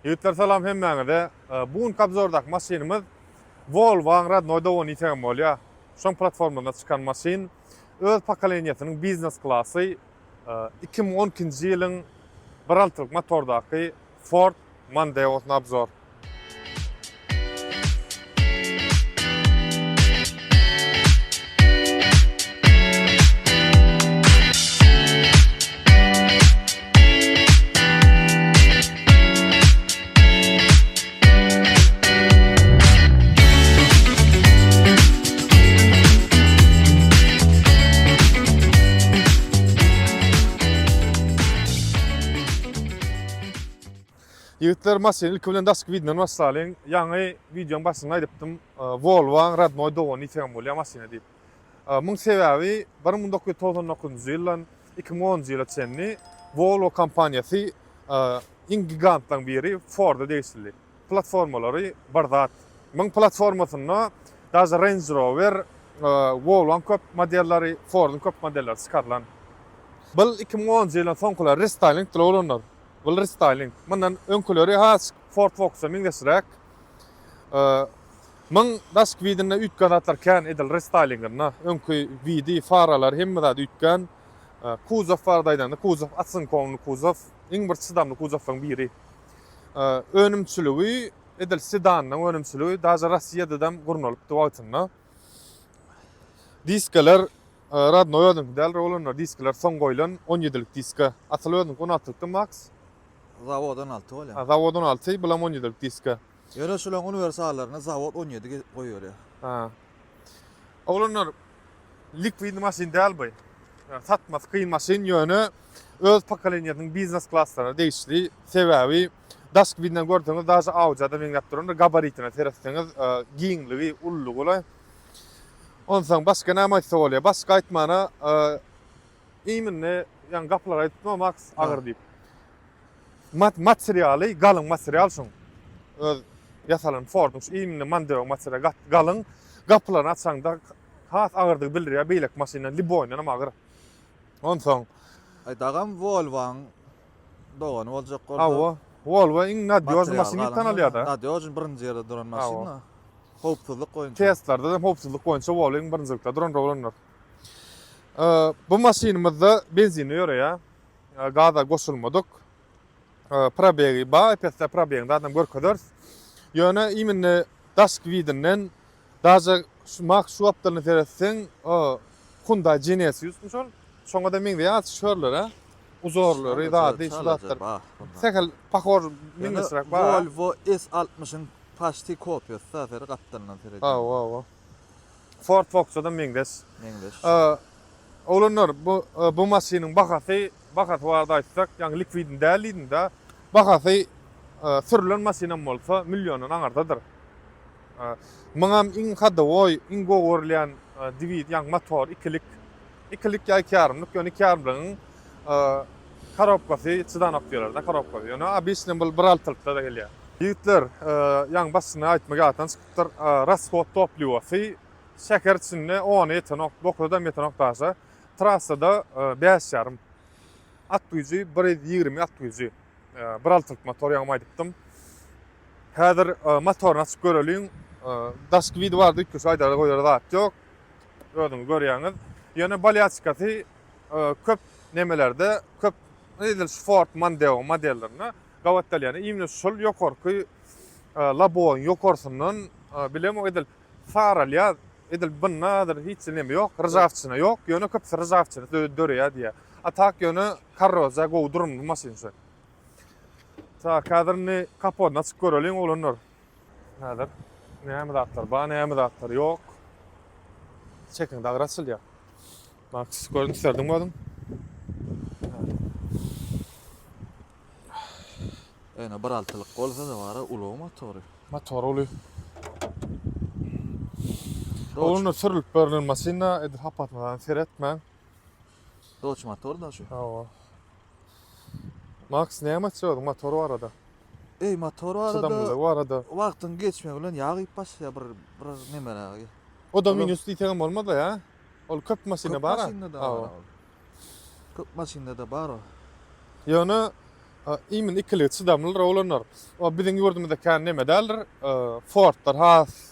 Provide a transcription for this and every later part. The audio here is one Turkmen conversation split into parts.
Ýigitler salam hemmäňize. Bu günki obzordaky maşynymyz Volvoň rodnoý dogany diýsegem bolýar. Şoň platformasynda çykan maşyn. Öz pokoleniýasynyň biznes klasy 2012-nji ýylyň bir altylyk motordaky Ford Mondeo-syna obzor. Ýigitler maşyn ilki bilen daşky widinden başlalyň. Ýaňy wideoň başynda aýdypdym. Volvoň rodnoý dogany diýsegem bolýar maşyna diýip. Muň sebäbi 1999-njy ýyldan 2010-njy ýyla çenli Volvo kompaniýasy iň gigantlaryň biri Ford-a degişlidi. Platformalary bir zat. Muň platformasynda daže Range Rover, Volvoň köp modelleri, Ford-yň köp modelleri çykarylan. Bul 2010-njy ýyldan soňkular restaýlingdir oglanlar. Bul restaýling. Mundan öňküleri has Ford Focus-a meňzeşräk. Muň daşky widinde üýtgän zatlar kän edil restaýlinginde. Öňki widi, faralary hemme zady üýtgän. Kuzow barada aýdanda, kuzow osinkonly kuzow, iň bir çydamly kuzowlaryň biri. Önümçiligi edil sedanyň önümçiligi daže Rossiýadadam gurnalypdy wagtynda. Diskalar rodnoý özüňki däl olanlar diskalar soň goýlan 17-lik diska. Asyl özüňki 16-lykdy Max. Zawod 16 bolýar. Ha, zawod 16, bulam 17-lik diska. Ýöne şularyň uniwersallaryna zawod 17 goýberýär. Ha. Oglanlar Likwidny maşyn däl bu. Satmasy kyn maşyn ýöne öz pokoleniýasynyň biznes klaslaryna degişli. Sebäbi daşky widinden görseňiz daže Audi-da meňzäp durandyr. Gabaritine seretseňiz giňligi, ululygy uly. Onsoň başga näme aýtsa bolýar? Başga aýtmana imенно ýaňy gapylar aýdypdym Max agyr diýip. Mat materialy galyň material şuň. Öz ýasalan Ford-uň şu imенно Mondeo materialy gat galyň. Gapylaryny açaňda has agyrdygy bildirýär beýleki maşyndan liboýyndan hem agyr. Onsoň Aý dagam Volvoň dogany boljak bolsa. Hawa. Volvo iň nadýožny maşyn diýip tanalýar-da. Nadýožny birinji ýerde duran maşyn-da. Howpsuzlyk boýunça. Testlarda hem howpsuzlyk boýunça Volvo iň birinjilikde duran oglanlar. Bu maşynymyzda benzinde ýöreýär. Gaza goşulmadyk. Probegi bar, pesde probegini zaten görkezeris. Ýöne imенно daşky widinden daže şu Max şu gapdalyna seretseň, o Hyundai Genesis-mi şol? Şoňa-da meňzeýär az şörlere. Uzorlary, zady, şu zatlar. Sähel pahor meňzeşräk bar. Volvo S60-yň paçti kopiýasy da seri gapdalyndan seredýän. Hawa, hawa. Ford Focus-a-da meňzeş. Meňzeş. Oglanlar bu bu maşynyň bahasy bahasy barada aýtsak ýaňy likwidni däl diýdim-de bahasy sürülen maşynam bolsa milliondan aňardadyr. Muňam iň hadowoý iň gowy görülýän dwit ýaňy motor ikilik ikilik ýa iki ýarymlyk ýöne iki ýarymlygyň korobkasy çydanok diýerler-de korobkasy ýöne obiçnyý bul bir altylykda-da gelýär. Ýigitler ýaňy başynda aýtmak ýatdan çykypdyr rashod topliwosy Şäher içinde ona ýetenok, dokuzadam ýetenok daşa. Trassada bäş ýarym. At güýji 120 at güýji. Bir altylyk motor ýaňam aýdypdym. Häzir motoryny açyp göreliň. Daşky widi barada üýtgeşik aýdara goýara zat ýok. Özüňiz görýäňiz. Ýöne bolýaçkasy köp nemelerde, köp edil şu Ford Mondeo modellerinde gabat gelýän. Imенно şol ýokarky labowyň ýokarsyndan bilemok edil Saralýar, edil bunda hiç neme ýok, ržawçina ýok, ýöne köpüsi ržawçina döreýär diýýär. A tak ýöne korroziýa gowy durumly maşyn şu. Tak, häzir indi kapodyny açyp göreliň oglanlar. Häzir näme zatlar bar, näme zatlar ýok. Çekiň dagyr açylýar. Max, görüntü serdiň özüň. Ýöne bir altylyk bolsa-da bara ulag motory. Motor uly. Ogluna sürülip berlen maşyna edil hapasyna seretmäň. Dodge motor da şu. Hawa. Max näme aýtjak özüň motor barada? Eý motor barada. Çydamlylygy barada. Wagtyň geçmegi bilen ýag iýip başlaýar bir bir nemerägi. O da minus diýseňem bolmaz-da ýa. Ol köp maşynda bar. Köp maşynda-da bar ol. Köp maşynda-da bar o. Ýöne. Imin ikiligi çydamlydyr oglanlar. O biziň ýurdumyzda kän neme däldir. Fordlar has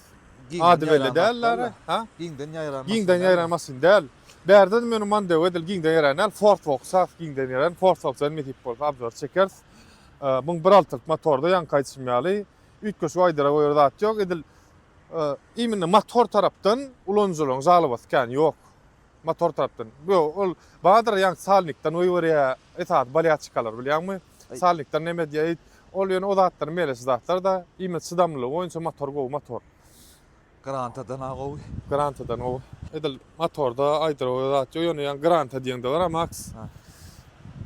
ady belli däldir. Ha? Giňden ýaýran Giňden ýaýran maşyn däl. Bärde de meniň Mondeo edil giňden ýaýran däl. Ford Focus has giňden ýaýran. Ford Focus-dan nesip bolsa obzor çekeris. Muň bir altylyk motorda ýaňky aýdyşym ýaly üýtgeşik aýdara goýar zat ýok. Edil imенно motor tarapdan ulanyjylaryň žalobasy kän ýok. Motor tarapdan. Bu ol bardyr ýaňky salnikden goýberýär. Esasy bolýaçkalar bilýäňmi? Salnikden neme edýär? Ol ýöne o zatlar meleşi zatlar-da. Imенно çydamlylygy boýunça motor gowy motor. Grantadan a gowy. Grantadan gowy. Edil motorda aýdyr o zat ýok ýöne ýaňy Granta diýeňde bar Max.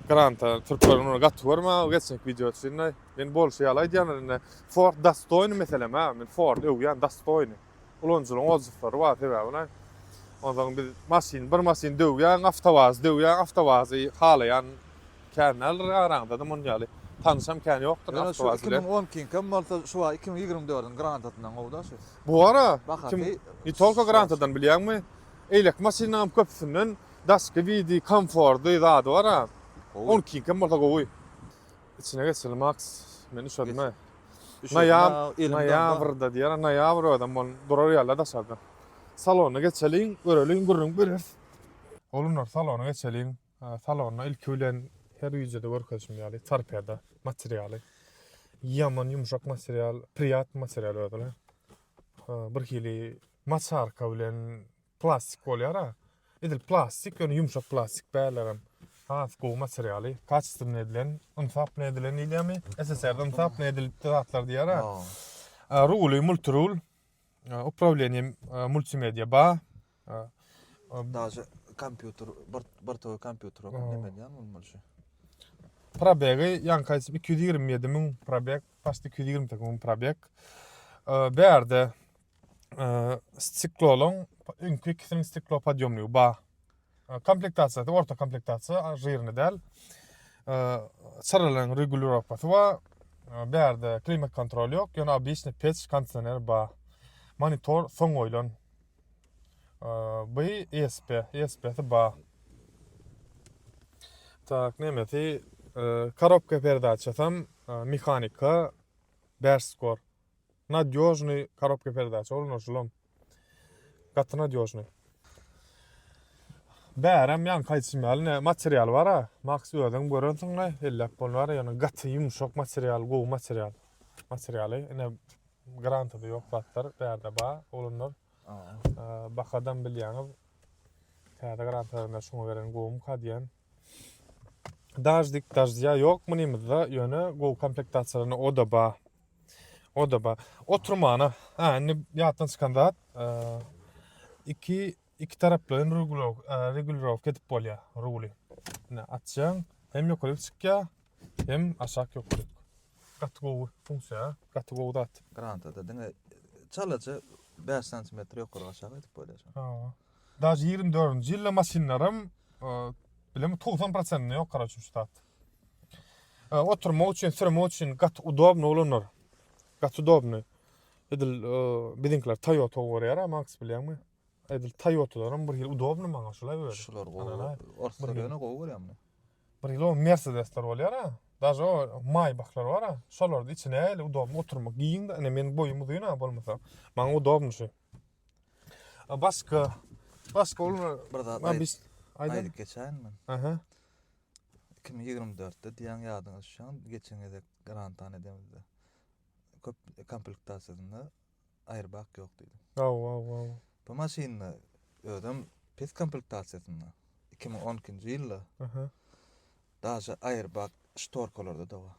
Granta türkler ony gaty görme o geçenki wideo üçin men bolşy ýaly aýdýan indi Ford dostoýny meselem ha men Ford öwýän dostoýny. Ulanyjylaryň odzywlary bar sebäbi Onsoň biz maşyn bir maşyn döwýän awtowaz döwýän awtowazy halaýan Kän däldir araňyzda-da munuň ýaly tanyşam kän ýokdur Ýöne şu awtowaz bilen. 2012-ňkem bolsa şu wagt 2024-iň Grantasyndan gowy-da şu. Bu ara Bahasy kim ne tolko Grantadan bilýäňmi? Eýleki maşynlaňam köpüsinden daşky widi, komfordy, zady bar-a. Gowy. 12-ňkem bolsa gowy. Içine geçeli Max. Men üşedim-ä. Üşedim-ä, Noýab elim donda. noýabrda diýýär, noýabr özem bol durar ýaly-da daşarda. Salona geçeliň, göreliň, gürrüň bereris. Oglanlar salona geçeliň. Salonda ilki bilen her wideoda görkezişim ýaly torpeda materialy. Ýaman ýumşak material, priýat material özüne. Bir hili maçarka bilen plastik bolýar-a. Edil plastik, ýöne ýumşak plastik bärlerem. Has gowy materialy, kaçestwny edilen, ynsap bilen edilen diýilýärmi? SSR-de ynsap bilen edilipdi zatlar diýýär-a. Ruly multirul, upravleniýe multimedia ba. Daže kompýuter bir bir toý kompýuter ok neme diýen bolmaly şu. Probegi ýaňky aýdyşym 227 müň probeg, paşti 228 müň probeg. Bärde stiklolaň öňki ikisiniň stiklo podýomnigi ba. Komplektasiýasy orta komplektasiýa, žirny däl. Çyralaryň regulirowkasy bar. Bärde klimat kontrol ýok, ýöne obyçny peç, kondisioner bar. Monitor soň goýlan. Bu ESP, ESP-si ba. Tak, nemesi, korobka peredaçasam mehanika 5 skor. Nadýožnyý korobka peredaça bolun şulam. Gaty nadýožnyý. Bärem ýaňky aýdyşym ýaly ne material bar-a. Max özüň görensiň-le, elläp bolmar, ýöne gaty ýumşak material, gowy material. Materialy ine Grantada ýok zatlar bärde bar oglanlar. Bahadam bilýäňiz. Täze grantalarynda şuňa beren gowumyka diýen. Daždik daždýa ýok munymyzda ýöne gowy komplektasiýalarynda o-da bar. O-da bar. Oturmana. Ha indi ýatdan çykan zat. Iki iki taraplaýyn regulirowka edip bolýar ruly. Ine açýaň hem ýokaryk çykýar hem aşak ýokaryk. Gaty gowy funksiýa, gaty gowy zat. Grantada diňe çalaja 5 santimetr ýokary aşak edip bolýar. Hawa. Daže 24-nji ýylda maşynlaram bilem 90 prosentinde ýok karoçe şu zat. Oturmak üçin, sürmek üçin gaty udobny bolanlar. Gaty udobny. Edil biziňkiler Toyota görýär, Max bilýäňmi? Edil Toyotalaram bir hili udobny maňa şulay özi. Şular gowy. Orslar ýöne gowy görýär muny. Bir ýyl o Mercedesler bolýar-a. Daže o Maybachlar bar-a. Şolarda içi nähili udobny oturmak giň-de. Ine meniň boýum uzyn-a bolmasa. Maňa udobny şu. A başga başga ol bir zat aýdyp, aýdyp geçäýin men. Aha. 2024-de diýen ýadyňa düşýän geçen gezek grantany edemizde. Köp komplektasiýasynda airbag ýok diýdi. Hawa, hawa, hawa. Bu maşynda özem pes komplektasiýasynda 2012-nji ýylda. Aha. Daže airbag ştorkalarda da bar.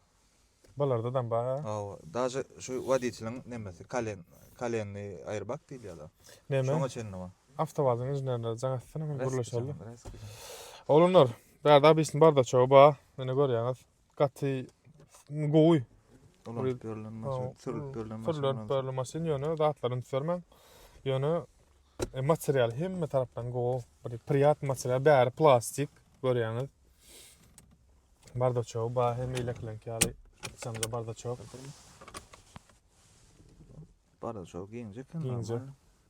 Bularda da bar. Hawa, daže şu woditeliň nemesi, kolen, kolenny airbag diýilýär da. Neme? Şoňa çenli bar. Awtowazyň inženerleri jaň etsin, hemen gürleşeli. Reski. Oglanlar, bärde obýektň bardaçogy bar. Ine görýäňiz. Gaty gowy. Ulanyp ýörlen maşyn, sürülip ýörlen maşyn. Sürülip ýörlen maşyn ýöne zatlara üns bermäň. Ýöne e, material hemme tarapdan gowy. Bir priýat material, bäri plastik görýäňiz. Bardaçogy bar, hem eýlekleňki ýaly ykjamja bardaçok. Bardaçogy giňje eken. Giňje.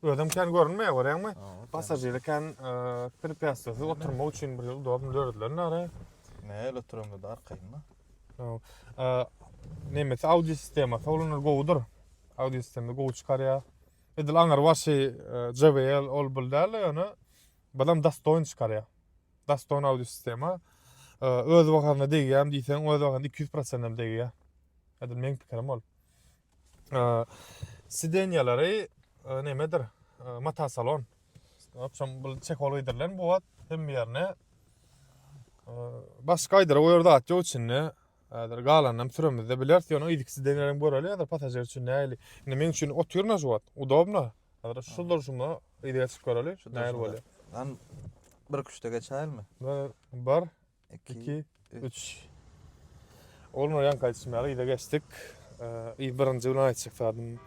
Özem kän görünmeýär görýäňmi? Passažire kän prepýatstwesiz oturmak üçin bir udobny döredilen nare. Näl oturamda da arkaýyn da. Nemesi audio sistemasy oglanlar gowudyr. Audio sistema gowy çykarýar. Edil aňyr başy JBL ol bul däl ýöne bulam dostoýn çykarýar. Dostoýn audio sistema. Öz bahasyna degýärmi diýseň, öz bahasyna 200% hem degýär. Edil meň pikirim ol. Sidenýalary nemedir? Mata salon. Wobşem bu çehol geýdirilen bu wagt hemme ýerine. Başga aýdara goýar zat ýok içinde. Häzir galanynam süremizde bileris. Ýöne yzky sidenýalarym göreli häzir pasažir üçin nähili. Indi meň üçin otyryn şu wagt. Udobno. Häzir şu durşumda yza geçip göreli. Nähili bolýar. Lan bir küşte geçäýelmi? Bir, 2, 3. Oglum ýaňky aýdyşym ýaly yza geçdik. Yz birinji bilen aýtjak zadym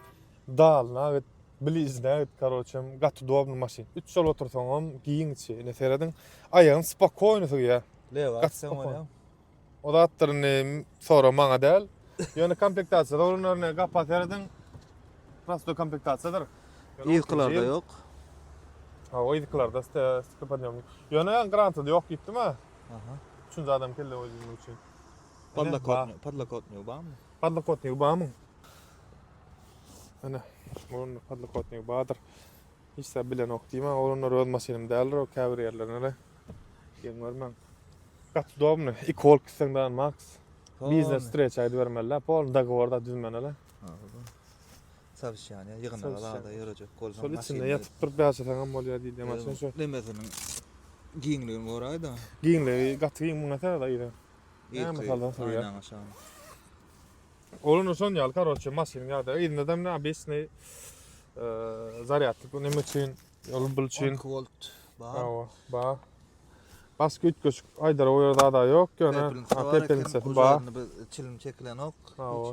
dalna git, blizne git, karoçem, gaty udobny maşyn. Üç ýol otursaňam giň içi. Ine serediň, aýagyň spokoýny sygýar. Lewa gitseň bolýar. O zatlar indi sora maňa däl. Ýöne komplektasiýada olanlar ine gapa serediň. Prostoý komplektasiýadyr. Yzkylarda ýok. Hawa, yzkylarda stepodýomnik. Ýöne Grantada ýok diýipdim-ä. Aha. Üçünji adam kelle goýdurmak üçin. Podlokotnik, podlokotnigi barmy? Podlokotnigi barmy? Ene, onuň podlokotnigi bardyr. Hiç zat bilenok diýmäň, oglanlar öz maşynym däldir o käbir ýerlerine-de. Geň görmäň. Gaty udobny. Iki bolup gitseň dagy max. Biznes wstreça aýdybermeli-dä, polny dogovor da düzmeli-le. Sawşýan ýa ýygnaga zada ýörejek bolsaň Şol içinde ýatyp durup ýaşasaňam bolýar diýilýär maşyn şu. Nemesiniň giňligini göräýdä. Giňligi gaty giň muňa serede yza. Näme salsaň sygýar. Aýnaň aşagyna. Olar şon ýaly karoçe maşynyň ýagdaýy yzynda ne obýasny zarýadlyk neme üçin ol bul üçin. 12 volt bar. Hawa, bar. Başga üýtgeşik aýdara goýar zada ýok, ýöne pepelnisesi bar. Çilim çekilenok.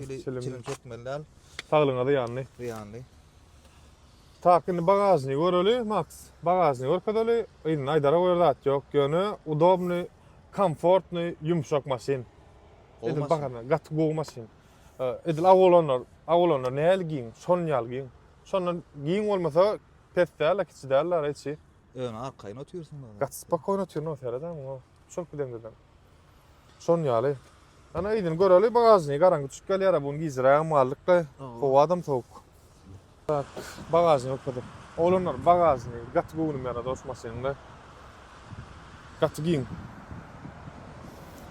Hiç hili çilim çekmeli däl. Saglygyňa zyýanly. Zyýanly. Tak indi bagažnygy göreli, Max. Bagažnygy görkezeli. Yzynda aýdara goýar zat ýok. Ýöne udobny, komfortny, ýumşak maşyn. Gowy maşyn. Edil gaty gowy maşyn. Edil awolanlar, awolanlar nähili giň, şonuň ýaly giň. Şondan giň bolmasa pes däl, kiçi däl içi. Ýöne arkaýyn otyrsyň bana. Gaty spokojno otyryn o seredem o. Şol gidemizden. Şon ýaly. Ana yzyny göreli bagažnygy garaňky düşüp gelýär bu gün gijrägem galdyk-da. Howadam sowuk. Tak bagažnygy okadyk. Oglanlar bagažnygy gaty göwnüm ýarady şu maşynyň-da. Gaty giň.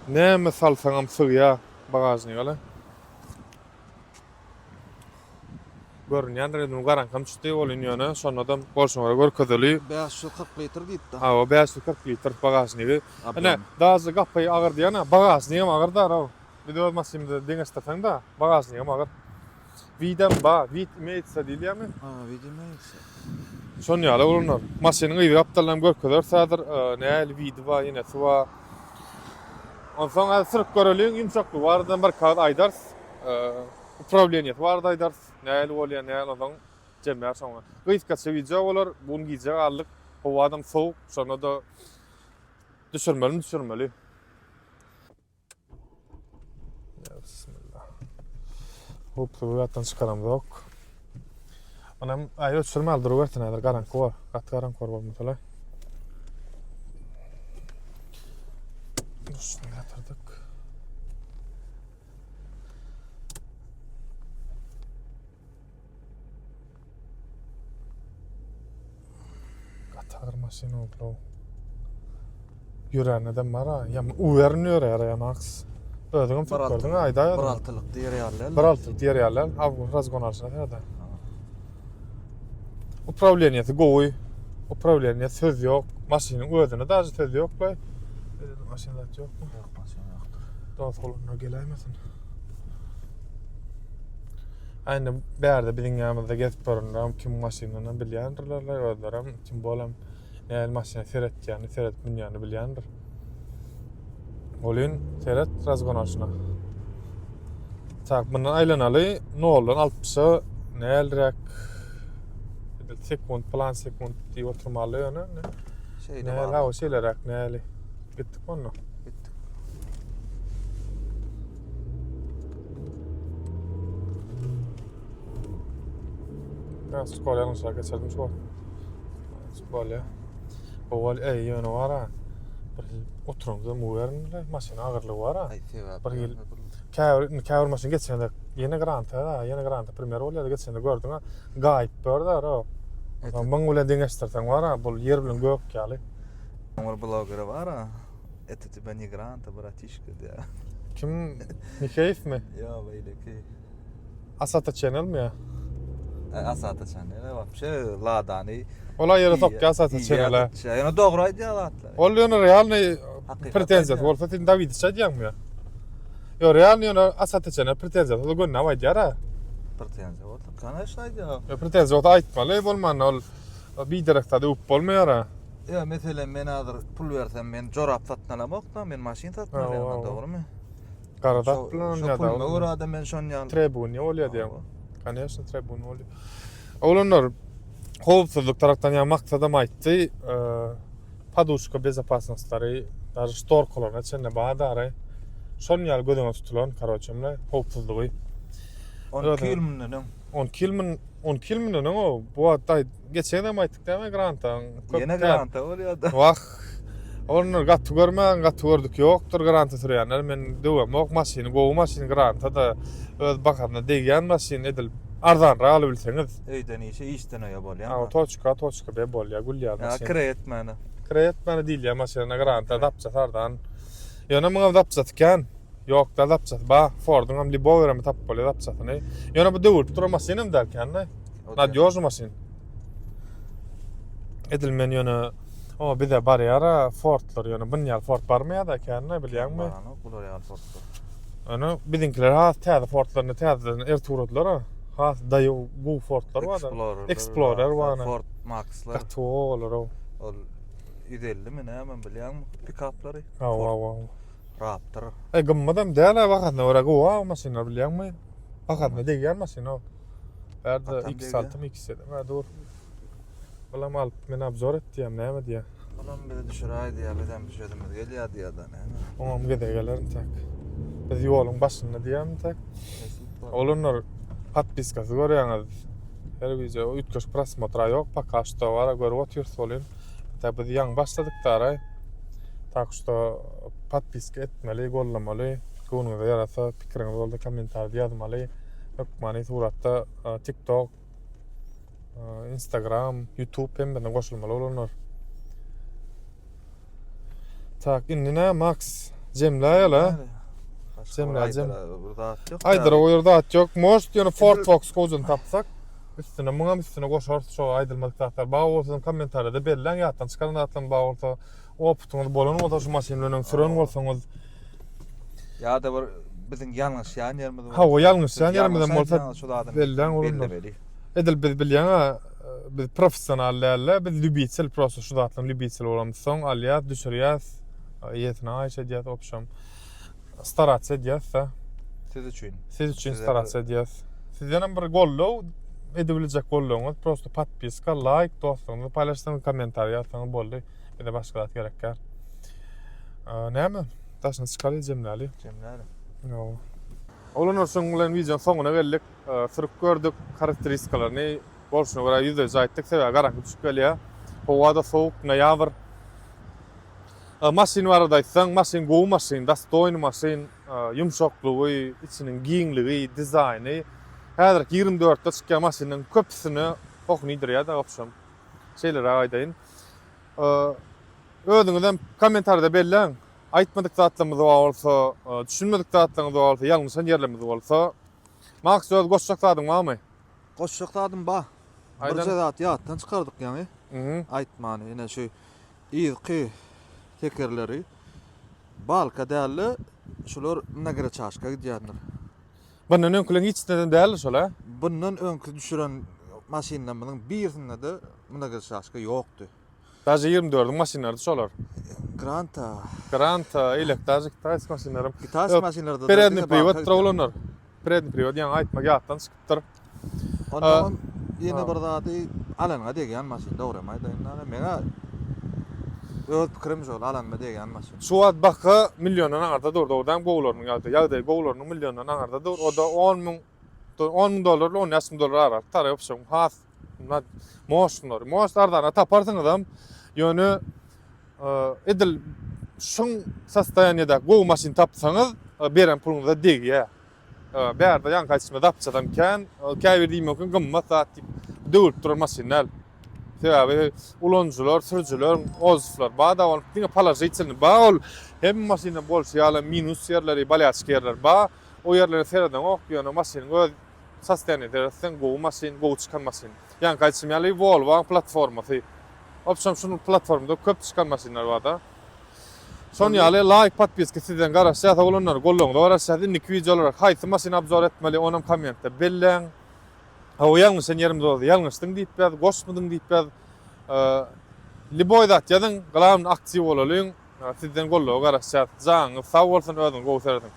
Näme salsaňam sygýar bagažnyga-la. Görünýändir indi garaňkam düşdi bolyn ýöne şonda-da bolşuna görä görkezeli. 540 litr diýipdi. Hawa 540 litr bagažnigi. Ine daže gapy agyr diýýän-ä bagažnigem agyr da Biz öz maşynymyza deňeşdirseň-de bagažnigem agyr. Widem ba, wid imeýtsa diýilýärmi? Ha, wid imeýtsa. Şon ýaly oglanlar. Maşynyň yzy gapdalynam görkezeris häzir. Nähili widi bar, ýenesi bar. Onsoň häzir sürüp göreliň, ýumşaklygy barada bir kagyz aýdarys. Uprawleniýesi barada aýdarys. Nähili bolýar, nähili onsoň jemlär şoňa. Gysgaça wideo bolar. Bu gün gijä galdyk. Howadam sowuk. Şonda-da düşürmelimi düşürmeli. Bismillah. Hopsuz ýatdan çykaramzok. Onam aý öçürme al durubersin häzir garaňky bor. Gaty garaňky bor bolmasa-la. Şunu ýatyrdyk. Gaty agyr maşyn oldu. Ýörände de mara, ýa uwerin ýörär ýa Max. Özüňem sürüp gördüň aýda. Bir altylyk diýer ýaly däl. Bir altylyk diýer ýaly däl. Awgust razgon alşyna serede. Uprawleniýesi gowy. Uprawleniýe söz ýok. Maşynyň özüne daže söz ýok we maşyn zat ýokmy? Ýok, maşyn ýokdur. Dost goluna geläýmesin. Aýna bärde biziň ýanymyzda gezip görenler kim maşynyny bilýändirler, özlerem kim bolam nähili maşyna seretýäni, seredip münýäni bilýändir. Bolyn, seret razgon alşyna. Tak, bundan aýlanaly, noldan altmyşa näliräk edil sekunt, plan sekunt diýip oturmaly ýöne. Şeýle Näli, hawa, şeýleräk näli. Gitdik onda. Gitdik. Biraz skor ýalňyşrak geçirdim şu wagt. Bolýar. Owal eý ýöne bar-a. Bir hil oturamda muwerinde maşyn agyrlygy bar-a. Aý sebäp. Bir hil. Käbir indi käbir maşyn geçende ýene Granta, ýene Granta primer bolýar geçende gördüň-ä gaýyp bar-da o. Muň bilen deňeşdirseň bar-a bul ýer bilen gök ýaly. Bir blogeri bar-a. Это тебя не Гранта, братишка diýýär. Kim? Miheýewmi? Ýok, beýleki. Asata Channelmi ýa? Asata Channel, wapşe Ladany. Ola ýere sokýar Asata Channel-e. Ýöne dogry aýdýar zatlary. Ol ýöne realny pretenziýasy bolsa sen Dawidiç aýdýaňmy ýa? Ýok, realny ýöne Asata Channel pretenziýasy bolsa gönnäp aýdýar-a. Pretenziýa bolsa, koneçno aýdýar. Ýok, pretenziýa bolsa aýtmaly, bolmanda ol biderek zat öwüp bolmaýar-a. Ýa meselem men hazir pul bersem men jorap satyn alamok-da, men maşyn satyn alýan, dogrymy? Gara zat bilen Şo ýa-da puluma görä-de men şony ýaly. Trebuniýa bolýar diýýäň. Koneçno trebuniýa bolýar. Oglanlar howpsuzlyk tarapdan ýa maksadam aýtdy, poduşka bezopasnostlary, daže ştorkalaryna çenli bar dary. Şonuň ýaly göz öňünde tutulan, karoçe, mine howpsuzlygy. 12 ýyl mundan öň. 12 ýyl mun 12 ýyl mundan öň o bu wagt aýt geçenem aýtdyk dämi grantaň köp Ýene granta bolýar-da. Wah. Onları gaty görmäň, gaty gördük ýokdur granta sürýänler. Men döwemok maşyny, gowy maşyn granta-da öz bahasyna degýän maşyn edil arzanrak alybilseňiz. Öýden işe, işden öýe bolýar. Hawa, toçka, toçka B bolýar, gül ýaly maşyn. Ýa kireý etmäne. Kireý etmäne diýilýär maşyna granta zapçasy arzan. Ýöne muňam zapçasy kän. Ýok-da zapçasy bar. Forduňam libowerem tapyp bolýar zapçasyny. Ýöne bu döwülip duran maşynam däl kän-de. Nadýožny maşyn. Edil men ýöne o bize barýar-a Fordlar ýöne bun ýaly Ford barmaýar-da kän-de bilýäňmi? Baranok bular ýaly Fordlar. Ýöne biziňkiler has täze Fordlaryny täzeden erte ugradylar-a. Has daýaw gowy Fordlar bar-da. Explorer. Explorer bar. Ford Maxlar. Gaty gowy olar o. Ol 150 mi näme bilýäňmi pikaplary? Hawa hawa. Raptor. E gymmadam däl-ä bahasyna görä gowy-a maşynlar bilýäňmi? Bahasyna degýän maşyn o. Bärde X6 my X7 mi dur. Bulam alyp men obzor et diýýän näme diýýär. Bulam bizi düşüräý diýýär bizem düşesimiz gelýär diýýär da näme. Oňam gezegi geler intäk. Biz ýoluň başynda diýýän intäk. Oglanlar podpiskasy görýäňiz. Her wideo üýtgeşik prosmotra ýok poka şto bara görüp otyrys welin. Intäk biz ýaňy başladyk daraý. Tak şto podpiska etmeli, gollamaly. Göwnüňize ýarasa pikiriňiz bolsa kommentariýada ýazmaly. Hökmany suratda TikTok, Instagram, YouTube hemmesine goşulmaly bolanlar. Tak, indi nä Max jemläýeli. Jemlä jem. Aýdara goýar zat ýok. Most ýöne Ford Focus gowjany tapsak, üstüne muňam üstüne goşarys şo aýdylmadyk zatlar. Bar bolsa kommentariýada belläň, ýatdan çykaran zatlaryň bar bolsa, oputyňyz bolan bolsa şu maşyn bilen öň süren bolsaňyz. Ýa-da bir biziň ýalňyşýan ýerimiz bolsa. Hawa, ýalňyşýan ýerimizem bolsa belläň oglum. Edil biz bilýäň-ä, biz professional däl-de, biz lýubitel prosta şu zatlaryň lýubiteli bolamyzsoň alýas, düşürýäs, eýesine haýyş edýäs, wobşem starаться edýäs-de. Siz üçin. Siz üçin starаться edýäs. Sizdenem bir goldaw edebiljek goldawyňyz prosta podpiska, laýk, dostlaryňyza paýlaşsaňyz, kommentariý ýazsaňyz boldy. Bize başga zat gerek däl. Näme? Daşyna çykaly, jemläli. Jemläli. Hawa. Oglanlar şunuň bilen wideonyň soňuna geldik. Sürüp gördük, harakteristikalaryny bolşuna görä ýüzleýji aýtdyk, sebäbi garaňky düşüp gelýär. Howa-da sowuk, noýabr. Maşyn barada aýtsaň, maşyn gowy maşyn, dostoýny maşyn, ýumşaklygy, içiniň giňligi, dizaýny. Häzirki 24-de çykýan maşynyň köpüsine pohuny iýdirýär-de, wobşem. Şeýleräk aýdaýyn. Özüňizem kommentariýada belläň. Aýtmadyk zatlarymyz bar bolsa, düşünmedik zatlaryňyz bar bolsa, ýalňyşan ýerlerimiz bolsa. Maks öz goşjak zadyň barmy? Goşjak zadym bar. Birje zat ýatdan çykardyk ýaňy. Aýtmany ine şu yzky tekerleri balka dälde şular nagraçaşka gidýändir. Bundan öňküleň hiçisinden däldi şol a? Bundan öňki düşüren maşynlarymyzyň birisinde-de mnogoçaşka ýokdy. Daže 24-iň maşynlarydy şolar. Granta. Granta, eýlek daže kitaýski maşynlarym. Kitaýski maşynlarda Peredni priwoddyr oglanlar. Peredni priwod ýaňy aýtmak ýatdan çykypdyr. Ondan ýene bir zady alanyňa degýän maşyn dogrymy aýdaýyn däne meňä öz pikirim şol alanyma degýän maşyn. Şu wagt baka milliondan aňarda dur dogrudan gowularynyň ýagdaýy ýagdaýy gowularynyň milliondan aňarda dur oda on müň on müň dollar bilen on bäş müň dollar aralyk tarap ýapyşyň has moşnlary moşt arzana taparsyňyzam ýöne edil. Şuň sostoýaniýada gowy maşyn tapsaňyz, beren puluňyza degýär. Bärde ýaňky aýdyşyma zapçasam kän, käbir diýmek mümkin gymmat zat diýip döwülip duran maşyn däl. Sebäbi ulanyjylar, sürüjiler, odzywlar bar-da ol diňe položitelnyý bar ol hemme maşynda bolşy ýaly minus ýerleri, bolýaçka ýerleri bar. O ýerlere seredeňok, ýöne maşynyň öz sostoýaniýa seretseň gowy maşyn, gowy çykan maşyn. Ýaňky aýdyşym ýaly Volvo-nyň platformasy. Obşem şunuň platformada köp çykan maşynlar barda. Şon ýaly laýk podpiska sizden garaşýas oglanlar goldawyňyza garaşýas indiki wideolara haýsy maşyn obzor etmeli onam kommentde belläň. Hawa ýalňyşan ýerimiz bolsa ýalňyşdyň diýip ýaz goşmadyň diýip ýaz. Liboý zat ýazyň glawny aktiw bolalyň sizden goldawa garaşýas janyňyz sag bolsun özüňiz gowy serediň.